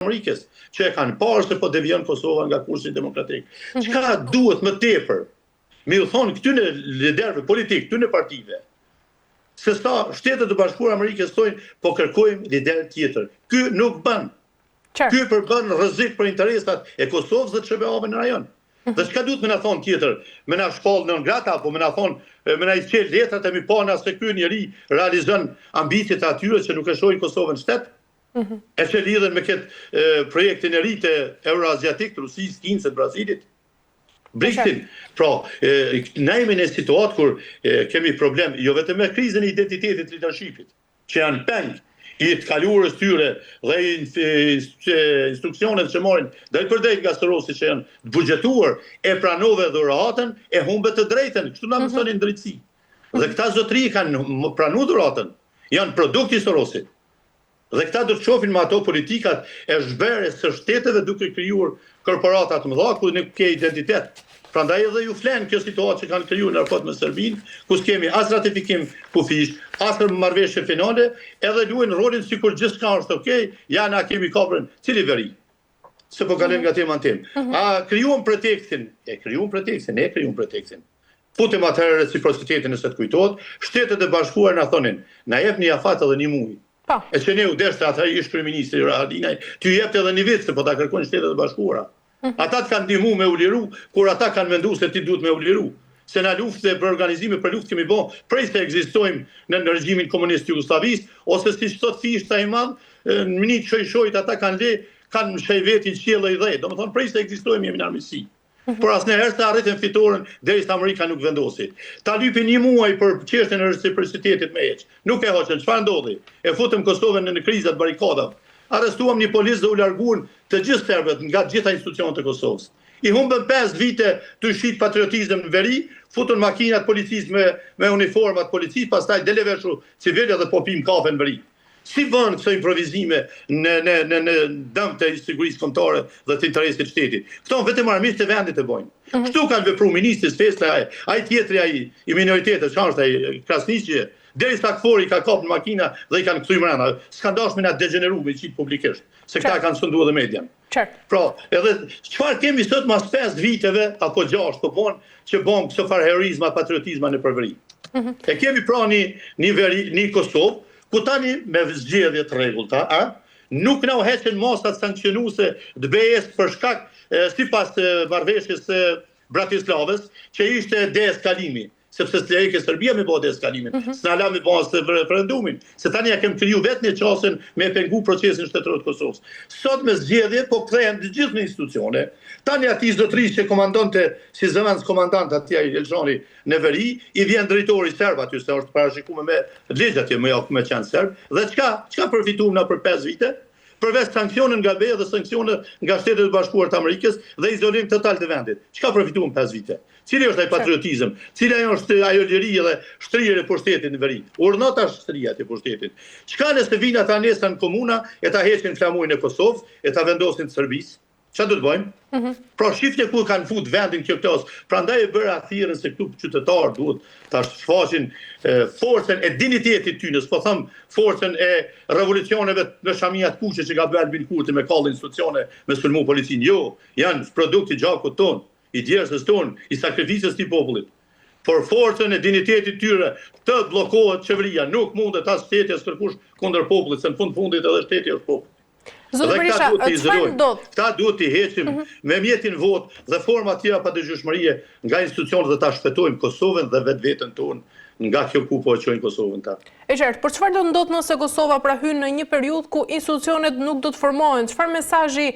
Amerikës, që e kanë parë se po devijon Kosova nga kursi demokratik. Mhm. Çka duhet më tepër me ju thonë këtyne liderëve politik, këtyne partive, se sa Shtetet e Bashkuara Amerikës thonë po kërkojmë lider tjetër. Ky nuk bën. Ky përbën rrezik për interesat e Kosovës dhe të SHBA-ve në rajon. Mhm. Dhe çka duhet me na thonë tjetër? Me na shpall non grata apo me na thonë me na i çel letrat e mi pa na se ky njeri realizon ambiciet e atyre që nuk e shohin Kosovën shtet? Mhm. E që lidhen me këtë projektin e ri të Euroaziatik, të Rusisë, Kinës e Brazilit. BRICS-in. Pra, ne jemi në situatë kur kemi problem jo vetëm me krizën e identitetit të leadershipit, që janë peng i të kaluarës tyre dhe i instruksioneve që marrin drejtpërdrejt nga Sorosi që janë të buxhetuar, e pranove dhuratën, e humbe të drejtën. Kështu na mhm. mësonin drejtësi. Dhe këta zotri kanë pranu dhuratën. Janë produkt i Sorosit. Dhe këta do të shohin me ato politikat e zhbërjes së shteteve duke krijuar korporata të mëdha ku nuk ke identitet. Prandaj edhe ju flen kjo situatë që kanë krijuar në raport me Serbinë, ku s'kemi as ratifikim kufijsh, as marrëveshje finale, edhe luajnë rolin sikur gjithçka është okay, ja na kemi kaprën, cili veri? Se po kalojmë nga tema në temë. Mhm. A krijuam pretekstin? E krijuam pretekstin, ne krijuam pretekstin. Futëm atëherë reciprocitetin nëse të kujtohet, Shtetet e Bashkuara na thonin, na jepni afat edhe një muaj. Po. E që ne u deshte atëherë ish kryeministri Haradinaj, t'ju jepte edhe një vit se po ta kërkojnë Shtetet e Bashkuara. Mhm. Ata të kanë ndihmu me u liru, kur ata kanë mendu se ti duhet me u liru. Se na luftë dhe për organizime për luftë kemi bo, prej se ekzistojmë në në regjimin komunist të Jugosllavisë, ose siç thot Fishta i madh, në mënyrë që i shojt ata kanë le, kanë shejvetin qiell e dhe. Domethënë prej se ekzistojmë jemi në armiqësi. Mhm. Por asnjëherë s'e arritën fitoren derisa Amerika nuk vendosi. Ta lypin një muaj për çështjen e reciprocitetit me heq. Nuk e hoqën. Çfarë ndodhi? E futëm Kosovën në krizat barrikadave. Arrestuam një polic dhe u larguan të gjithë serbët nga të gjitha institucionet e Kosovës. I humbën 5 vite të shit patriotizëm në veri, futën makinat policisë me, me uniformat policisë, pastaj dele veshu civil edhe po pim kafe në veri. Si bën këso improvizime në në në në dëm të sigurisë kombëtare dhe të interesit të shtetit? Këto vetëm armiqtë e vendit e bojnë. Mm -hmm. Kështu kanë vepruar ministri Sveçla, ai, ai tjetri ai i minoritetit, çfarë është ai Krasniqi, derisa KFOR-i ka kap në makina dhe i kanë kthy mbrenda. S'kan dashur me na degjeneru me qit publikisht, se këta kanë sunduar edhe median. Qartë. Pra, edhe çfarë kemi sot mas 5 viteve apo 6 po bon që bën këso farë heroizma, patriotizma në përveri. Mm -hmm. E kemi pra një një veri, një Kosovë, ku tani me zgjedhje të rregullta, a nuk na u heqën masat sanksionuese të BE-s për shkak sipas marrëveshjes së Bratislavës, që ishte deeskalimi sepse s'lejke Serbia me bo deeskalimin, mm -hmm. s'na la me bo as referendumin, se tani ja kem kriju vetë një qasën me pengu procesin shtetëror të Kosovës. Sot me zgjedhje po kthehen të gjithë në institucione, tani atij zotërisë që komandonte si zëvendës komandant atje ai Elshani në veri, i vjen drejtori serb aty se është parashikuar me ligj atje me me qenë serb, dhe çka çka përfituam na për 5 vite? Përveç sanksione nga BE dhe sanksione nga Shtetet e Bashkuara të Amerikës dhe izolim total të vendit. Çka përfituam 5 vite? Cili është ai patriotizëm? Cila është ajo liri dhe shtrirje e pushtetit në veri? Urdhno tash shtrirja e pushtetit. Çka nëse vinë ata nesër në komuna e ta heqin flamurin e Kosovës e ta vendosin të Serbisë? Çka do të bëjmë? Mm -hmm. Pra shifne ku kanë fut vendin kjo klasë. Prandaj e bëra thirrjen se këtu qytetarët duhet ta shfaqin forcën e dinjitetit tyre, s'po them forcën e revolucioneve me shamia të kuqe që ka bërë Albin Kurti me kall institucione, me sulmu policinë. Jo, janë produkt i gjakut ton, i djersës tonë, i sakrificës të popullit. Por forcën e dinjitetit tyre të bllokohet qeveria, nuk mundet as shteti as kërkush kundër popullit, se në fund fundit edhe shteti është popull. Zoti Berisha, çfarë ndodh? Këta duhet t'i heqim mm -hmm. me mjetin votë dhe forma tjera padëgjueshmërie nga institucionet dhe ta shpëtojmë Kosovën dhe vetveten tonë nga kjo ku po e çojnë Kosovën ta. E qartë, por çfarë do të ndodhë nëse Kosova pra hyn në një periudhë ku institucionet nuk do të formohen? Çfarë mesazhi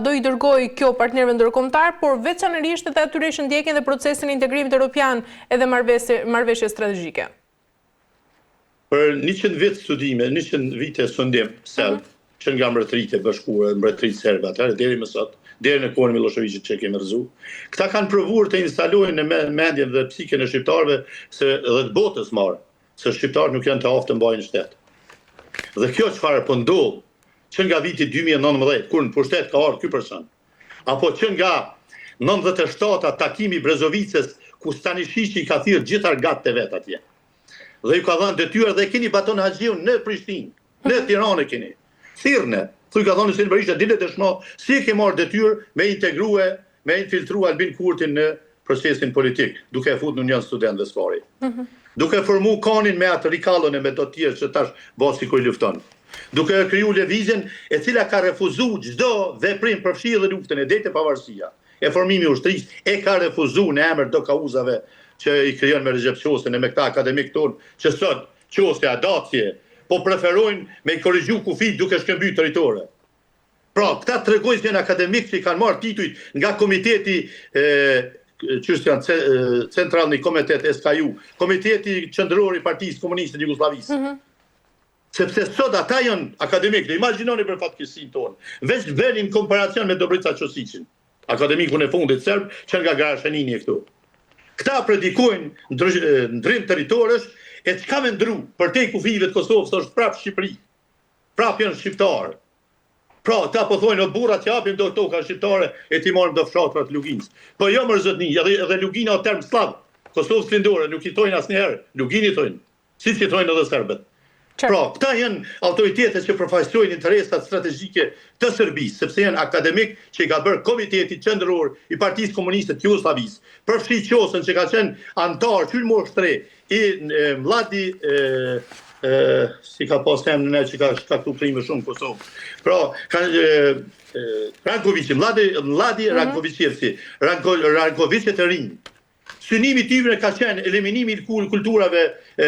do i dërgojë kjo partnerëve ndërkombëtar, por veçanërisht edhe atyre që ndjekin dhe procesin e integrimit europian edhe marrëveshje strategjike? Për 100 vit studime, 100 vite sundim serb, mm -hmm. që nga mbretëritë e bashkuara, mbretëritë serbe atëherë deri më sot, deri në kohën e Millosheviqit që kemi rrëzu, këta kanë provuar të instalojnë në mendjen dhe psikën e shqiptarëve se dhe të botës marrë, se shqiptarët nuk janë të aftë të mbajnë shtet. Dhe kjo çfarë po ndodh që nga viti 2019 kur në pushtet ka ardhur ky person, apo që nga 97-a takimi i Brezovicës ku Stanishiqi i ka thirrë gjithë argatët e vet atje. Dhe ju ka dhënë detyrë dhe e keni Baton Haxhiun në Prishtinë, në Tiranë e keni. Thirrne. Thuj ka thonë Hyseni Berisha dil e dëshmo si e ke marrë detyrë me integrue, me infiltru Albin Kurtin në procesin politik, duke e fut në Union Studentëve së pari. Duke formu KAN-in me atë Rikallën e me do tjerë që tash bo sikur i lufton. Duke e kriju lëvizjen e cila ka refuzu çdo veprim përfshi edhe luftën e deri te pavarësia e formimi i ushtrisë e ka refuzu në emër do kauzave që i krijon me Rexhep Qosën e me këta akademikë tonë që sot Qosja, Daci, po preferojnë me i korrigju kufijtë duke shkëmby territore. Pra, këta tregojnë se janë akademikë që i kanë marrë titujt nga komiteti e, qysh janë Centralni Komitet SKU, Komiteti Qendror i Partisë Komuniste të Jugosllavisë. Mm -hmm. Sepse sot ata janë akademikë, dhe imagjinoni për fatkeqësinë tonë. Veç vëni në komparacion me Dobrica Qosiqin, akademikun e fundit serb që nga Garashanini e këtu. Këta predikojnë ndrim territoresh e çka me ndru përtej kufijve të Kosovës është prapë Shqipëri. Prapë janë shqiptarë. Pra, këta po thojnë, o burra të japim do toka shqiptare e t'i marrim do fshatra të Luginës. Po jo mor zotni, edhe, edhe Lugina o term sllav, Kosovës lindore, nuk i thojnë asnjëherë, Luginë i thojnë, siç i thojnë edhe serbët. Pra, këta janë autoritete që përfaqësojnë interesat strategjike të Serbisë, sepse janë akademik që i ka bërë Komiteti Qendror i Partisë Komuniste të Jugosllavisë, përfshi Qosën që ka qenë anëtar që në moshë të re I Mlladi si ka pas emrin ai që ka shkaktu krime shumë në Kosovë. Pra, ka Rankoviqi, Mlladi, Mlladi mm -hmm. Rankoviqevci, Ranko, Rankoviqët e rinj. Synimi i tyre ka qenë eliminimi i kulturave e,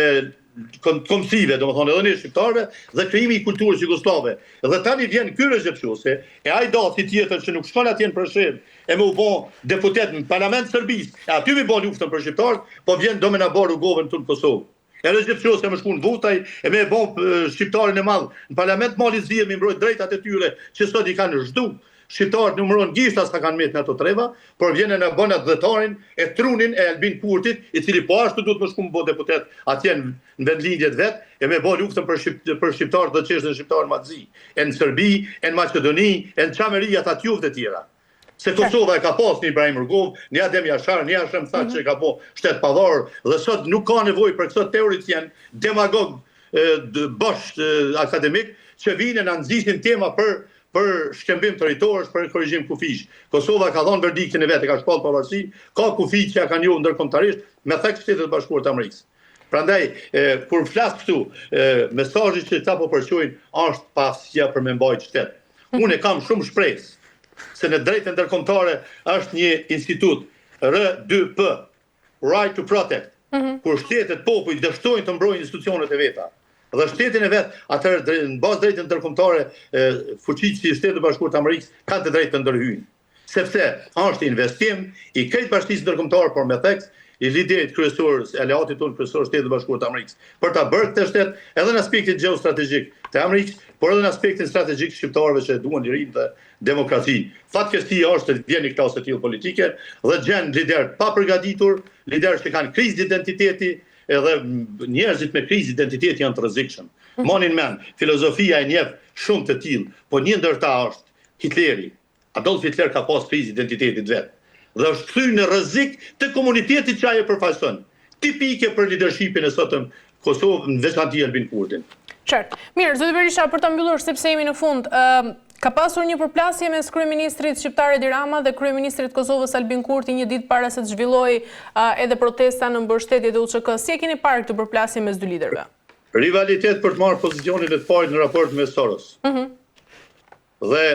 kombësive, domethënë edhe ne shqiptarëve, dhe krijimi i kulturës jugosllave. Dhe tani vjen ky Rexhep Qose, e ai daci tjetër që nuk shkon atje në Preshevë, e me u bo deputet në parlament të Serbisë, e aty me bo luftën për shqiptarët, po vjen do me na bo Rugovën këtu në Kosovë. E Rexhep Qosja me shku në Vutaj, e me bo shqiptarin e madh në parlament të Malit Zi e me mbrojt drejtat e tyre që sot i kanë zhduk. Shqiptarët numërohen gishta sa kanë met në ato treva, por vjen e na bën atdhetarin e trunin e Albin Kurtit, i cili po ashtu duhet me shku me bo deputet atje në në vendlindje të vet e me bo luftën për shqip, për shqiptarët dhe çështjen shqiptare në Mal të Zi, e në Serbi, e në Maqedoni, e në Çamëri ata t'juvët e tjera. Se Kosova e ka pas një Ibrahim Rugovë, një Adem Jashar, një Hashim Thaçi mm -hmm. që ka bo shtet pavarur dhe sot nuk ka nevojë për këso teoricien, demagog bosh akademik që vijnë e na nxisin tema për për shkëmbim territoresh, për korrigjim kufijsh. Kosova ka dhënë verdiktin e vet, e ka shpallë pavarësinë, ka kufij që ja kanë njohur ndërkombëtarisht me theks Shtetet e Bashkuara të Amerikës. Prandaj, kur flas këtu, mesazhi që këta po përçojnë është paaftësia për me mbajt shtet. Unë e kam shumë shpresë se në drejtën ndërkombëtare është një institut R2P, Right to Protect, mm -hmm. kur shtetet popujt dështojnë të mbrojnë institucionet e veta dhe shtetin e vet, atëherë në bazë drejtën ndërkombëtare fuqitë si Shtetet e Bashkuara të Amerikës kanë të drejtë të ndërhyjnë. Sepse është investim i krejt bashkësisë ndërkombëtare, por me theks i liderit kryesor, aleatit tonë kryesor Shtetet e Bashkuara të Amerikës, për ta bërë këtë shtet edhe në aspektin gjeostrategjik të Amerikës, por edhe në aspektin strategjik të shqiptarëve që e duan lirinë dhe demokracinë. Fatkeqësia është të vjen një klasë e tillë politike dhe gjen liderë të papërgatitur, liderë që kanë krizë identiteti, edhe njerëzit me krizë identiteti janë të rrezikshëm. Mani në mend, filozofia e njeh shumë të tillë, po një ndër ta është Hitleri. Adolf Hitler ka pas krizë identiteti të vet dhe është kthy në rrezik të komunitetit që ai e përfaqëson. Tipike për lidershipin e sotëm Kosovë, në veçanti Albin Kurtin. Qartë. Mirë, zoti Berisha, për ta mbyllur sepse jemi në fund, ë ka pasur një përplasje mes kryeministrit shqiptar Edi Rama dhe kryeministrit të Kosovës Albin Kurti një ditë para se të zhvillohej edhe protesta në mbështetje të UÇK-së. Si e keni parë këtë përplasje mes dy liderëve? Rivalitet për të marrë pozicionin e të parit në raport me Soros. Mhm. Dhe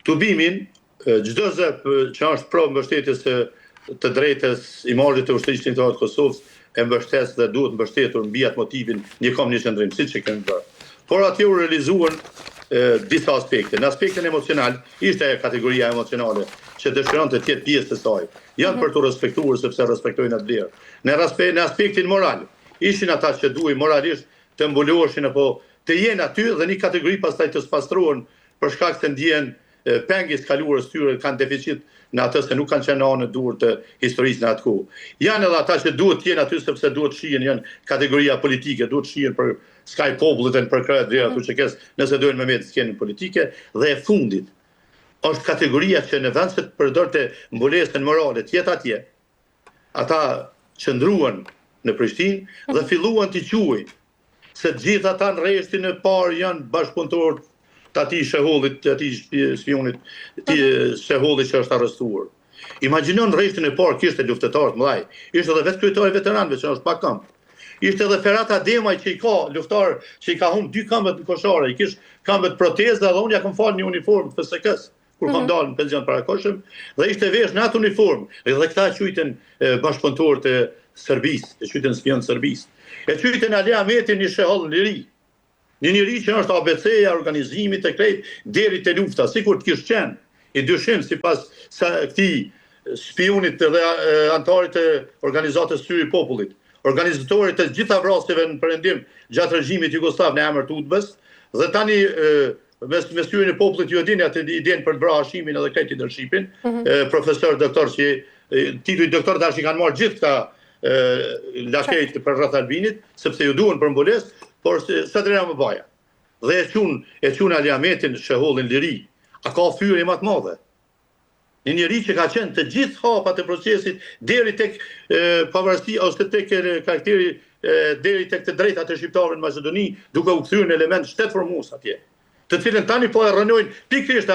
tubimin, çdo zë që është pro mbështetjes së të drejtës, imazhit të Ushtrisë Çlirimtare të Kosovës, e mbështes dhe duhet mbështetur mbi atë motivin një komb një qëndrim, siç e kemi bërë. Por atje u realizuan disa aspekte. Në aspektin emocional, ishte ajo kategoria emocionale që dëshironte të jetë pjesë e saj. Janë mhm. për t'u respektuar sepse respektojnë atë vlerë. Në, në aspektin moral, ishin ata që duhej moralisht të mbuloheshin apo të jenë aty dhe një kategori pastaj të spastrohen për shkak se ndjehen peng i së kaluarës tyre, kanë deficit në atë se nuk kanë qenë në anën e duhur të historisë në atë kohë. Janë edhe ata që duhet të jenë aty sepse duhet të shihen, janë kategoria politike, duhet të shihen për skaj popullit e në përkrahje të vlerave të UÇK-së, nëse dojnë me metë skenën politike dhe e fundit është kategoria që në vend se të përdorte mbulesën morale të jetë atje, Ata qëndruan në Prishtinë dhe filluan t'i quajnë se të gjithë ata në rreshtin e parë janë bashkëpunëtorë. të atij Shehollit, të atij spiunit, të Shehollit që është arrestuar. Imagjino në rreshtin e parë kishte luftëtarë të mëdhaj. Ishte edhe vetë kryetari i veteranëve që është pa këmbë. Ishte edhe Ferat Ademaj që i ka luftëtar që i ka humb dy këmbët në Koshare, i kish këmbët proteza dhe unë ja kam falë një uniformë të FSK-s kur kam mhm. dalë në pension parakohshëm dhe ishte vesh në atë uniformë. Dhe këta e quajtën bashkëpunëtor të Serbisë, e quajtën spion të Serbisë. E quajtën Ali Ahmetin një Sheholl në liri. Një njeri që është ABC-ja e organizimit të krejt deri te lufta, sikur të kish qenë i dyshimtë sipas këtij spiunit dhe anëtarit të organizatës Syri i Popullit, organizatorit të gjitha vrasjeve në perëndim gjatë regjimit jugosllav në emër të UDB-s, dhe tani me, me syrin e popullit ju e dini atë idenë për të vra Hashimin edhe krejt leadershipin, mm -hmm. profesor, doktor që tituj doktor tash i kanë marrë gjithë këta lakejt për rreth Albinit, sepse ju duhen për mbulesë, por Sadri Ramabaja. Dhe e qun, e qun Ali Ahmetin Shehollin liri. A ka fyerje më të madhe? Një njeri që ka qenë të gjithë hapat e procesit deri tek pavarësia ose tek karakteri deri tek të drejtat e shqiptarëve në Maqedoni, duke u kthyer në element shtetformues atje, të cilën tani po e rrënojnë pikërisht.